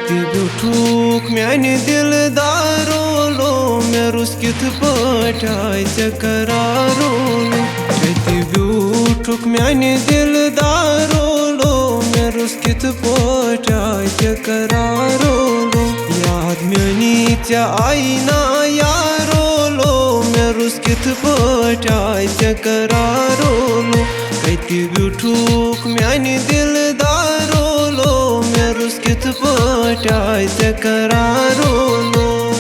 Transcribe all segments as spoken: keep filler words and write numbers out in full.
تہِ بیوٗٹھُکھ میانہِ دِلدارو لو، مےٚ روٚس کِتھ پٲٹھۍ آے ژےٚ قرارو لو۔ تہِ بیوٗٹھُکھ میانہِ دِلدارو لو، مےٚ روٚس کِتھ پٲٹھۍ آے ژےٚ قرارو لو۔ یاد میٲنی ژےٚ آیی نا یارو لو، مےٚ روٚس کِتھ پٲٹھۍ آے ژےٚ قرارو لو۔ کتہِ بیوٗٹھُکھ میانہِ دِلدارو لو، مےٚ روٚس کِتھ پٲٹھۍ آے ژےٚ قرارو لو۔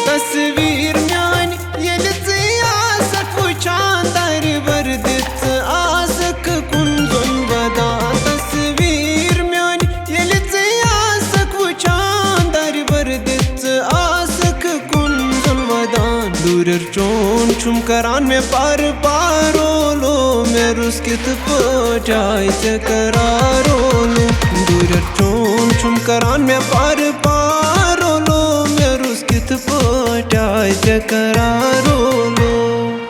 تصویر میٲنۍ ییٚلہِ ژٕ آسکھ وٕچھان، درِ بر دِتھ ژٕ آسکھ کُن زوٚن ودان۔ تصویر میٲنۍ ییٚلہِ ژٕ آسکھ وٕچھان، درِ بر دِتھ ژٕ آسکھ کُن زوٚن ودان۔ دوٗرِر چون چھُم کران مےٚ پارٕ پارو لو، مےٚ روٚس کِتھ پٲٹھۍ آے ژےٚ قرارو لو۔ دوٗرِر چون چھُم کران مےٚ پارٕ پارو لو، مےٚ روٚس کِتھ پٲٹھۍ آے ژےٚ قرارو لو۔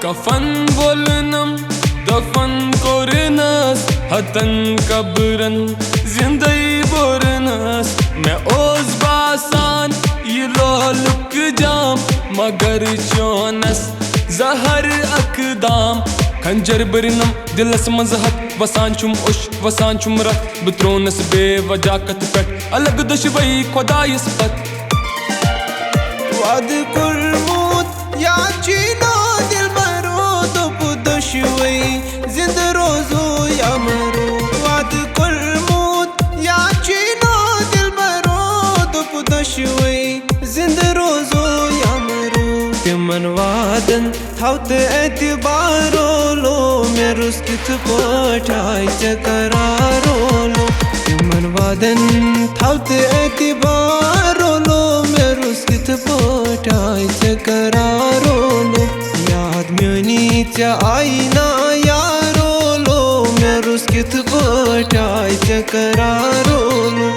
کفن وولنم، دفن کوٚرنس، ہتن قبرن زندے بورنس۔ مےٚ اوس باسان یہِ لولُک جام، مگر چونس زہر اقدام۔ خنجر بٔرنم دِلس منٛز ہتھ، وسان چھُم اوٚش، وسان چھُم رتھ۔ بہٕ ترٛوونس بے وجہ کتھ پٮ۪ٹھ الگ دۄشوے خۄدایس پتھ۔ وعدٕ کوٚرمُت یا چیٖنو دِلبرو، دوٚپ دۄشوے زِندٕ روزو یا مرو۔ وعدٕ کوٚرمُت یا چیٖنو دِلبرو، دوٚپ دۄشوے زِندٕ روزو یا مرو۔ تِمن وعدن تھاو تہٕ اعتبارو لو، مےٚ روٚس کِتھ پٲٹھۍ آے ژےٚ قرارو لو۔ تِمن وعدن تھاو تہٕ اعتبارو لو، مےٚ روٚس کِتھ پٲٹھۍ آے ژےٚ قرارو لو۔ یاد میٲنی ژےٚ آیی نا یارو لو، مےٚ روٚس کِتھ پٲٹھۍ آے ژےٚ قرارو لو۔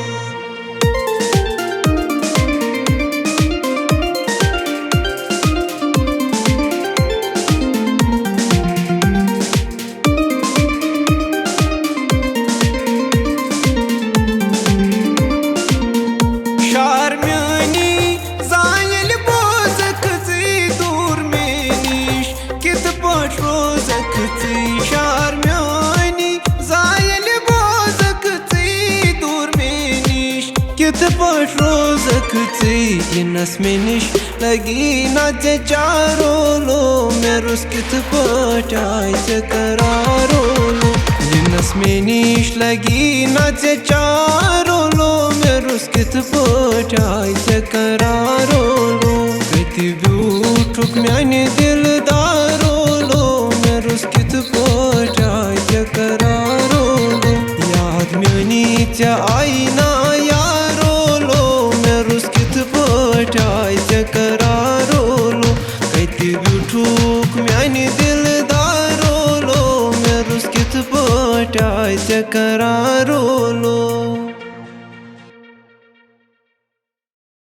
شار میٲنی زانٛہہ ییٚلہِ بوزکھ ژٕے دوٗر مےٚ نِش، کِتھ پٲٹھۍ روزکھ ژٕے؟ شار میٲنی زانٛہہ ییٚلہِ بوزکھ ژٕے دوٗر مےٚ نِش، کِتھ پٲٹھۍ روزکھ ژٕے؟ یِنس مےٚ نِش لگی نہ ژےٚ چارو لو، مےٚ روٚس کِتھ پٲٹھۍ آے ژےٚ قرارو لو۔ یِنس مےٚ نِش لگی نہ ژےٚ چارو لو، مےٚ روٚس کِتھ پٲٹھۍ آے ژےٚ قرارو لو۔ کتہِ بیوٗٹھُکھ میانہِ دِلدارو لو، مےٚ روٚس کِتھ پٲٹھۍ آے ژےٚ قرارو لو۔ یاد میٲنی ژےٚ آیی نا یارو لو، مےٚ روٚس کِتھ پٲٹھۍ آے ژےٚ قرارو لو۔ کتہِ بیوٗٹھُکھ میانہِ دِلدارو لو، مےٚ روٚس کِتھ پٲٹھۍ آے ژےٚ قرارو لو۔